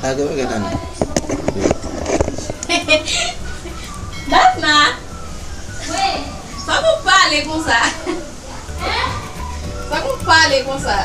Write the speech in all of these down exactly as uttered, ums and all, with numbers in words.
Gade, gade, gade. Dafna! Fòk ou pale konsa. Fòk ou pale konsa.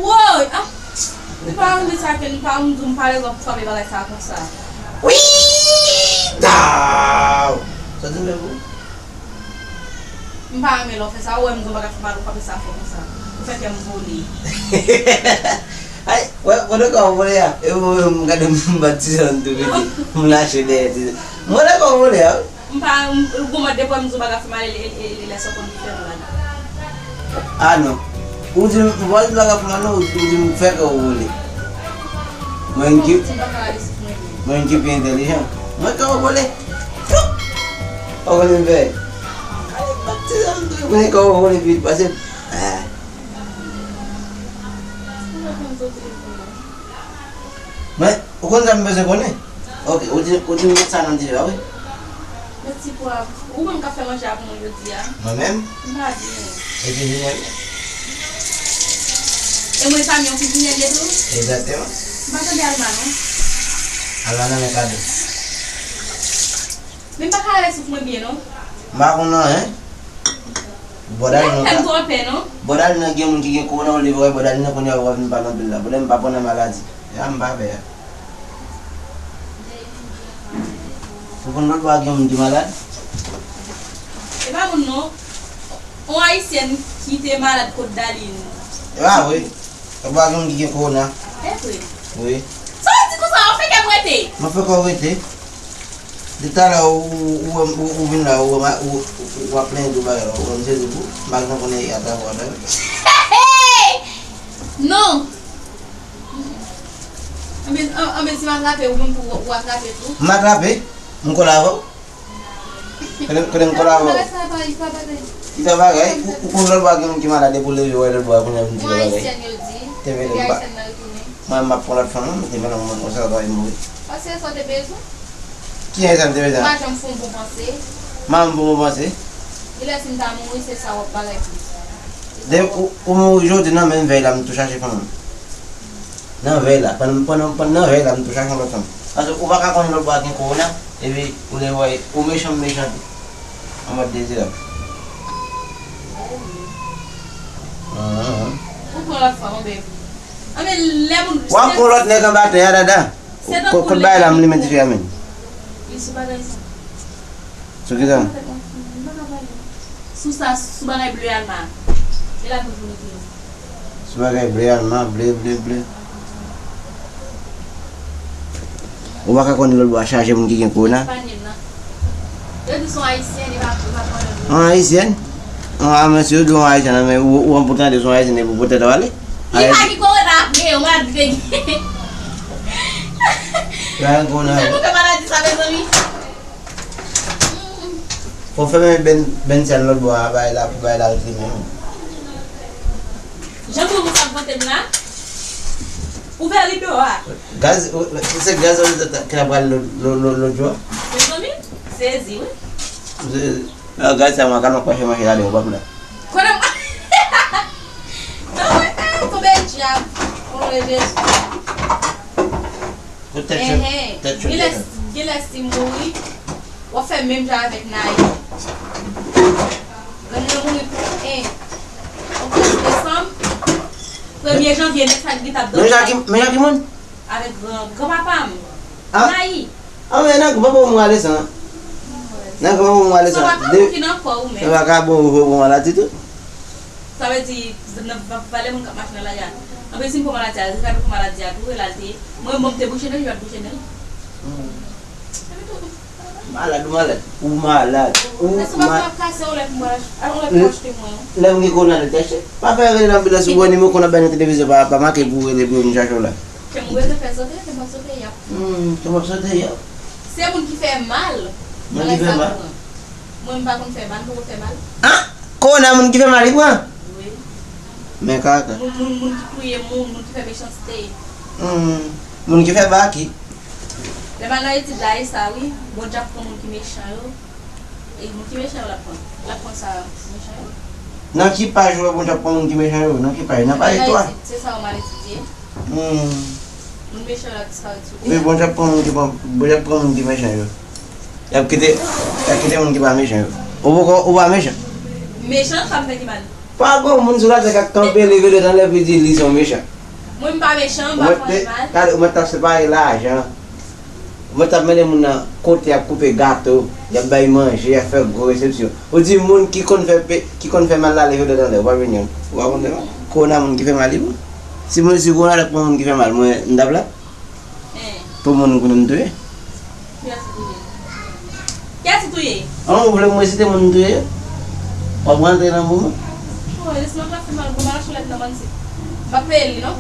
Woy! Ah! M pa renmen sa ke m pa renmen di w m pale lè w ap frape bagay sa konsa. Wi! Daw! Sa di m pou? M pa renmen lè w fè sa. Ou wè m di w bagay fè mal, ou frape sa fò konsa. Ou fè kè m vole. Ay, wè, pandan kò w vole a, e mwen menm m gade m batize yon tou piti. M lache dèyè ti. M wè lè kò w vole a. M pa, m, ou konprann depi m di w bagay fè mal, e, e, e, e lè sa w konn fè mal. Ah non. Ou di m, m pa di bagay fè mal non, ou, ou di m fè kè w vole. Mwen ki, mwen ki pi entèlijan. Mwen kè w vole. Ou konnen m fè. Mwen kè w vole vit, pase. Ah. Men, ou konn sa m bezwen konnen? Ok, ou di, ou di m met sa nan dife a, wi. Mèsi pou ap. Ou menm k ap fè manje a pou mwen jodi a? Mwen menm? M pa byen. E kizinè m? E mwen sa m yon kizinè l ye tou? Egzakteman. M pa tande Alma non. Alma nan men Kado. Men m pa ka rale souf mwen byen non. M pa konn anyen. Bòdalina. Mwen fè m twò pè non. Bòdalina gen moun ki gen kowona, ou leve wè bòdalina kounye a ou pa vin pale anpil la. Bòdalina m pa pran nan maladi. Ya m pa pè a. Ou konn lòt bò a gen moun ki malad? E pa moun non. On ayisyèn ki te malad kot Dalin. E pa vre. Lòt bò a gen moun ki gen kowona. E vre. Wi. Sa w di konsa, w fè kè m rete. Mwen fè kò w rete. Depi talè ou, ou, ou, ou, ou vin la, ou, ou, ou, ou ap plenyen de bagay la, ou wè m sezi pou, m pa gen konnen atravè w la. Non. Anben, an, anben, si m atrape ou, menm tou, ou atrape tou. M atrape? M kole avè w? Konnen, konnen m kole avè w? Ki fè bagay? Ou, ou konn lòt bò a gen moun ki malad, epi w leve, w wè lòt bò a kounye a vin di fè bagay. Te vle m pa. Mwen, m ap pran lòt fanm, non, mete men nan mwen konsa, w ap mouri. Paske sa w te bezwen. Ki jan sa m te bezwen? Ou pa janm fè yon bon panse. Manman m fè yon bon panse. Genlè si m ta mouri, se sa w ap bagay plis. De, ou, ou mouri jodi nan menm vèy la, m tou chache fanm nan. Nan vèy la, pandan, pandan, pandan nan vèy la, m tou chache yon lòt fanm. Paske ou pa ka konn lòt bò a gen kowona, epi ou lè wè, ou mechan, m mechan tou. An mòd dezirab. Ou pran lòt fanm, anben. Anben, lè moun. W ap pran lòt nèg anba tè a, dada. Kot bagay la, m limen dife a menm. Li sou bagay sa. Sou ki sa? Sou sa, sou bagay ble Alma. E la pou nou di. Sou bagay ble Alma, ble, ble, ble. Ou pa ka konnen lòt bò a chaje moun ki gen kowona. Espanyòl nan. Yo di se yon ayisyen, li pa, li pa konnen. Yon ayisyen? Yon, a, men si yo di yon ayisyen, men ou, ou an pou tande se yon ayisyen, epi ou poutèt ou ale. Li pa gen kowona vre, ou pa di te gen. Li pa gen kowona vre. Se pou ke maladi sa, mezanmi. Fò fèmen ben, ben sèl lòt bò a, bay la, pou bay la ret li menm. Jan gwo moun sa ap vante m la, ouvè rido a. Gaz, se gaz ou ki ta pral lòt, lòt, lòt, lòt jou a? Mezanmi, sezi, wi. Se, a, gaz sa, mwen, kalman kwache manje la, de ou pa pou la. Konnen mwen. Tonbe dyab. Konnen Jezi. Pou tèt cho, tèt cho. Genlè, genlè si m mouri, w ap fè menm jan avèk Nayi. Grann mwen mouri pou en, on kenz desanm, premye janvye, nèg sa ki t ap dòmi. Men Jaki, men Jaki moun? Avèk gran, granpapa m. Ah. Nayi. Ah, men nan granpapa w mouri a desanm. Nan granpapa w mouri a desanm. Sa pa pou ki nan kò ou menm. Sa pa ka bon, ou pran maladi tou. Sa vle di, nan, pa, pa lè moun k ap mache nan lari a. Anben, si m pran maladi a, Ricardo pran maladi a tou, e l al te, mwen, mwen, m te bouche nen l, yo t bouche nen l. Hmm. Malad, ou malad. Ou malad. Ou malad. Èske w pa ka kase yon lèt pou mwen, yon lèt pou achte mwen? Lè m gen kowona, nou te achte. Pa fè rele nan anbilans, ou wè nimewo kowona bay nan televizyon, pa, pa make pou rele pou yo vin chache w la. Ke m rele fè sote, ke m ap sote, y ap. Hmm, ke m ap sote, y ap. Se moun ki fè mal. Moun ki fè mal. Mwen, m pa konn fè mal, m poko fè mal. Ah! Kowona moun ki fè mal li pran? Wi. Men kaka. Moun, moun, moun ki touye moun, moun ki fè mechanste. Hmm. Moun ki fè baki. Lè m al nan etid la, e sa wi, Bondye ap pran moun ki mechan yo. E moun ki mechan yo l ap pran. L ap pran sa mechan yo. Nan ki paj ou wè Bondye ap pran moun ki mechan yo? Nan ki paj? Nan paj twa? Se sa w mal etidye. Hmm. Moun mechan yo ap disparèt sou tè a. Wi, Bondye ap pran moun ki pran, Bondye ap pran moun ki mechan yo. Y ap kite, y ap kite moun ki pa mechan yo. Ou poko, ou pa mechan. Mechan, sa m fè ki mal? Pa gon moun sou latè k ap kanpe, leve dwèt anlè pou di li se yon mechan. Mwen, m pa mechan, m pa fè anyen mal. Ou mèt t ap separe lajan. Ou mèt t ap mennen moun nan kote y ap koupe gato, y ap bay manje, y ap fè gwo resepsyon. Ou di moun ki konn fè pe-, ki konn fè mal la leve dwèt anlè, ou pa vin jwenn. Ou pa konn fè mal. Kowona moun ki fè mal li pran. Si moun, si kowona t ap pran moun ki fè mal, mwen, m t ap la? Pou moun konnen m touye. Kiyès ou touye? Kiyès ou touye? An, ou vle mwen site moun m touye? W ap rantre nan pou mwen? Oh, e si m ap fè mal, bon, m al achte lèt nan Manzit. M ap peye li, non?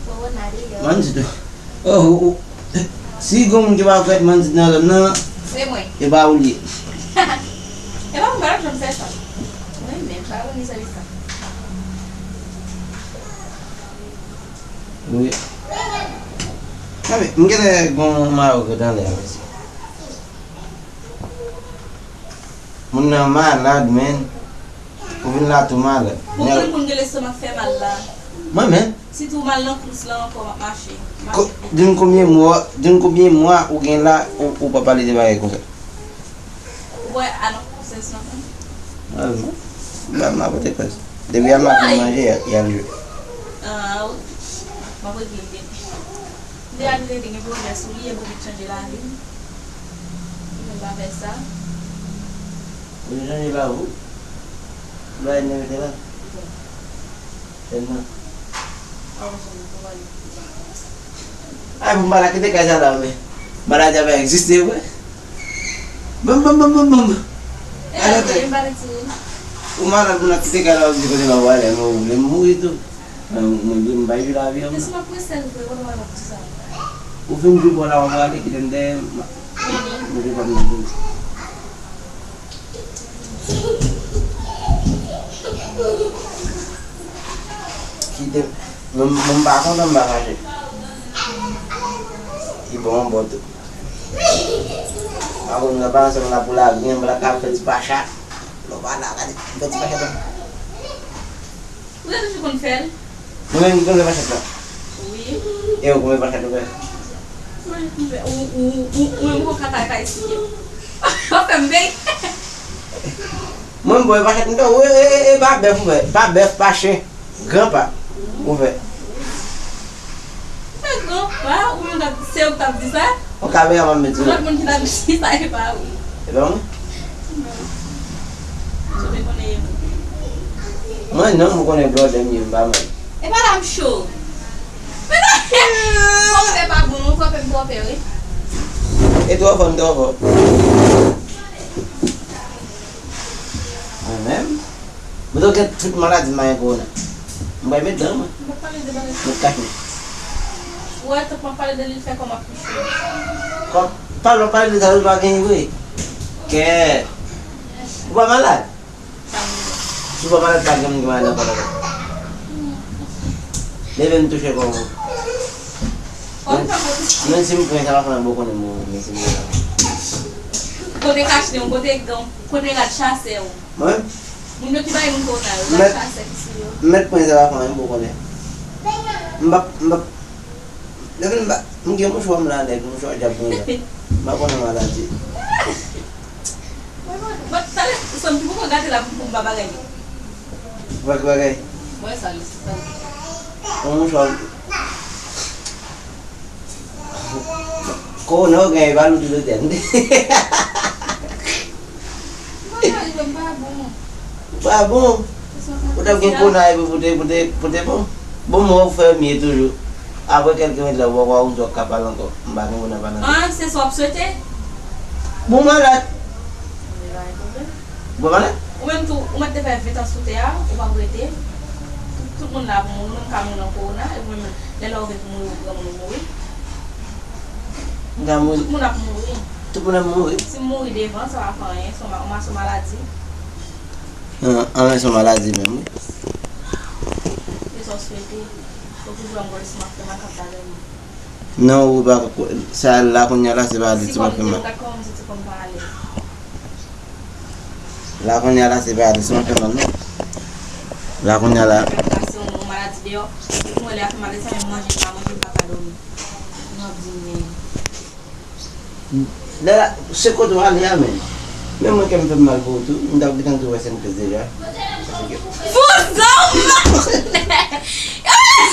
Kowona deyò. Manzit. Oh, oh, oh. Si gon moun ki pa kwè Manzit nan zòn nan, se mwen. E pa ou li ye. E pa mwen, pa janm fè sa. Mwen menm, pa ou li sa, li sa. Wi. Anben, m genlè gon mawòg anlè a, mesye. Moun nan malad, men. Ou vin la tou malad. Ou konn moun gen lestomak fè mal la. Mwen menm. Sitou mal nan kous la ankò, m ap mache. Mache. Di m konbyen mwa, di m konbyen mwa ou gen la, ou, ou pa pale de bagay konsa. Ou wè Alma Princess nan fon? Ah, non. M pa, m pa pote kòz. Depi Alma fin manje, y a, y a jwe. Ah, wi. M ap regle l depi. M te al rete gen pwojè sou li, epi w vin chanje lavi m. Mwen pa fè sa. Ou vin chanje lavi w? Ou pa vin rete la? Bon. Tèlman. Ay, pou m pa la kite kay sa la, men. Maladi a pa egziste vre. Banm, banm, banm, banm, banm. Ou malad pou n ap kite kay la, w ap di kote m ap prale, men ou vle m mouri tou. Mwen, mwen, mwen pa viv lavi an. Ou fin viv bò la, w ap prale, kite m dèyè, m, m viv pa m nan. Kite m, m, m pa kontan, m pa fache. Li bon, bon tou. Pa konn, nan pa ansanm la pou lagren, m pa ka fè ti pacha. Lè w pa la, gade, m fè ti pacha tou. Ou te toujou konn fè l? Mwen menm ki konn fè pachat la. Wi. E ou konbyen pachat ou fè? Mwen konn fè, ou, ou, ou, ou menm ou ka ta ka esplike m. W ap fè m peye. Mwen m konbyen pachat m fè? Wi, e, e, e pa bèf ou fè. Pa bèf, pa chen. Gran pa. Ou fè. Fè gran pa, ou menm t ap, se ou k t ap di sa? On kamera m ap mete. Lòt moun ki t ap di sa, e pa ou. E pa mwen? Non. Sou te konnen e mwen. Mwen non, mwen konnen blòdè m ye, m pa mwen. E pa la m cho. Fòk fè pa bon, non, fòk fè m twò pè, wi. E twò fò, m twò fò. Mwen menm? Mwen tou gen tout maladi m pa gen kowona. Mwen pral met dan mwen. M ap pale de bagay sa. Met kach mwen. Ou wè, tank m ap pale de li, l fè kò m ap pi cho. Kòm, pa, w ap pale de sa, ou pa genyen vre. Kè. Ou pa malad? Si w pa malad, pa gen moun ki malad nan kò la. Leve m touche kò w. Menm si m pran sa pa fè anyen, bon konnen m, menm si m pran sa. Kote kach nen w, kote gan w, kote rad chasè w. Mwen? Moun yo ki bay moun kowona yo, rad chasè ki sou yo. M mèt pran sa pa fè anyen, bon konnen. M p ap, m p ap, depi m pa, m gen mouchwa m la, nèg, mouchwa djab mwen la. M pa konnen maladi. Mwen, mwen, talè, sòm ki poko gate la pou, pou m pa bagay li. Ou pa ki bagay? Mwen sa, li se sa. Yon mouchwa. Kowona ou genyen, e pa nou tout otèl. Mwen pa rive, m pa bon. Ou pa bon? Ou t ap gen kowona epi pou te, pou te, pou te bon? Bon, mwen ou fè m ye toujou. Apre kèlke minit la, ou pa wè ou ka pale ankò. M pa gen kowona pa nan. Ah, se sa w ap swete? Bon, malad. Ou pa malad? Ou menm tou, ou mèt te fè ven tan sou tè a, ou p ap rete. Tout, tout moun la ap mouri, ou menm ka mouri nan kowona, epi ou menm, lè la ou vin pou mouri, ou granmoun ou mouri. M ka mouri. Tout moun ap mouri. Pou nan mouri. Si m mouri devan, sa pa fè anyen. Se yon ma- se yon maladi. An, an, se yon maladi menm, wi. Se sa w swete. Ou toujou wè m gòl si m ap fè makak la, men. Non, ou pa ko- sa la kounye a la, se pa de Si ti kòm mafya m te mal. Kat kòman m santi kòm pa alèz. La kounye a la, se pa de ti mafya mal, non. La kounye a la. Kase yon maladi deyò. Epi mwen lè ap fè malèz sa, menm manje m pa manje, m pa ka dòmi. Mwen ap di men. Dada, se kote w ale a menm. Menm mwen kè m fè m mal pou ou tou, m t ap gentan tou wè sèn plis deja. Pou zòm!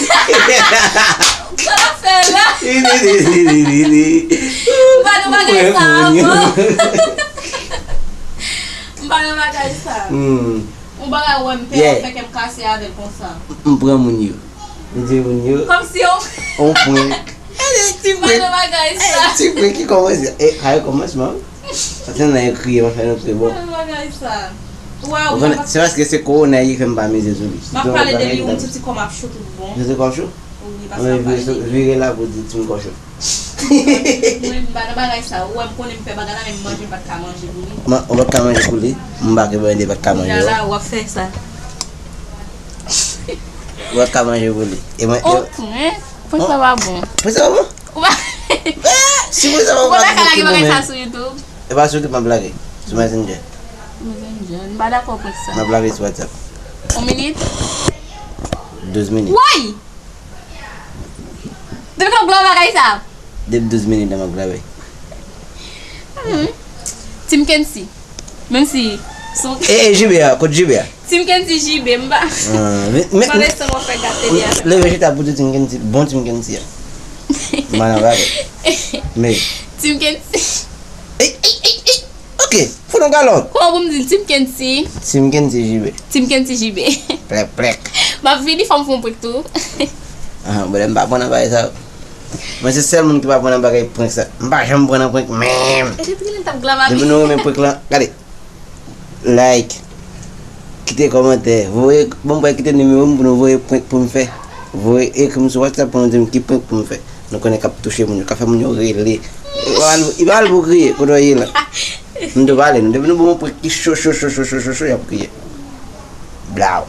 Sa l ap fè la? Li, li, li, li, li, li, li. M pa nan bagay sa avan. M pa nan bagay sa. Hmm. Yon bagay wè m pè Yeah. Fè kè m kase avè l konsa. M pran moun yo. M di moun yo. Kòmsi yon On prank. M pa nan bagay sa. Ti prank ki kòmanse. E, kare kòmansman. Paske nan yo kriye, mwen fè nou kriye bon. M pa nan bagay sa. Waw, Ou konnen, se paske se kowona ki fè m pa mize sou li. M ap pale de li, yon ti ti kòm ap cho tout bon. Yo te kòm cho? Wi, Mwen vire, vire la pou di ti m kòm cho. Mwen m pa nan bagay sa. Ou wè m konnen m fè bagay la, men m manje m pa t ka manje pou li. Mwen, ou pa t ka manje pou li, m pa ke manje, pa t ka manje. Kounye a la, w ap fè sa. Ou pa t ka manje pou li. E mwen, On prank. Prank sa pa bon. Prank sa pa bon? Ou pa Si prank sa pa Ou bon, pa ka lage pa bon, bagay men. Sa sou YouTube. E pa sou YouTube m ap lage. Sou Messenger. Messenger. M pa dakò prank sa. M ap lage sou WhatsApp. On minit. Douz minit. Woy! Depi lè w glò bagay sa. Depi douz minit la m ap grave. Tim Kensi. Menm si son E, e, J B a, kot J B a? Tim Kensi J B m pa. Ah, men, men, Mande san w ap fè gate li a. Leve chita pou di Tim Kensi, bon Tim Kensi a. M pa nan bagay. Men, Tim Kensi. Ey, ey, ey, ey. Ok, fout yon galon. Kòman pou m di Tim Kensi? Tim Kensi J B. Tim Kensi J B. Plèk, plèk. M ap vini fò m fè yon prank tou. Ah, brother, m pa pran nan bagay sa. Mwen se sèl moun ki pa pran nan bagay prank sa. M pa janm pran nan prank menm. E depi kilè m t ap glavabi? Depi nou renmen prank lan, gade. Like. Kite kòmantè. Voye, bon, m pral kite nimewo m pou nou voye prank pou m fè. Voye, ekri m sou WhatsApp pou nou di m ki prank pou m fè. Nou konnen k ap touche moun yo, k ap fè moun yo rele. Li pa al pou kriye, kote w ye la. Nou te pale, nou depi nou bon prank ki cho, cho, cho, y ap kriye. Blaw.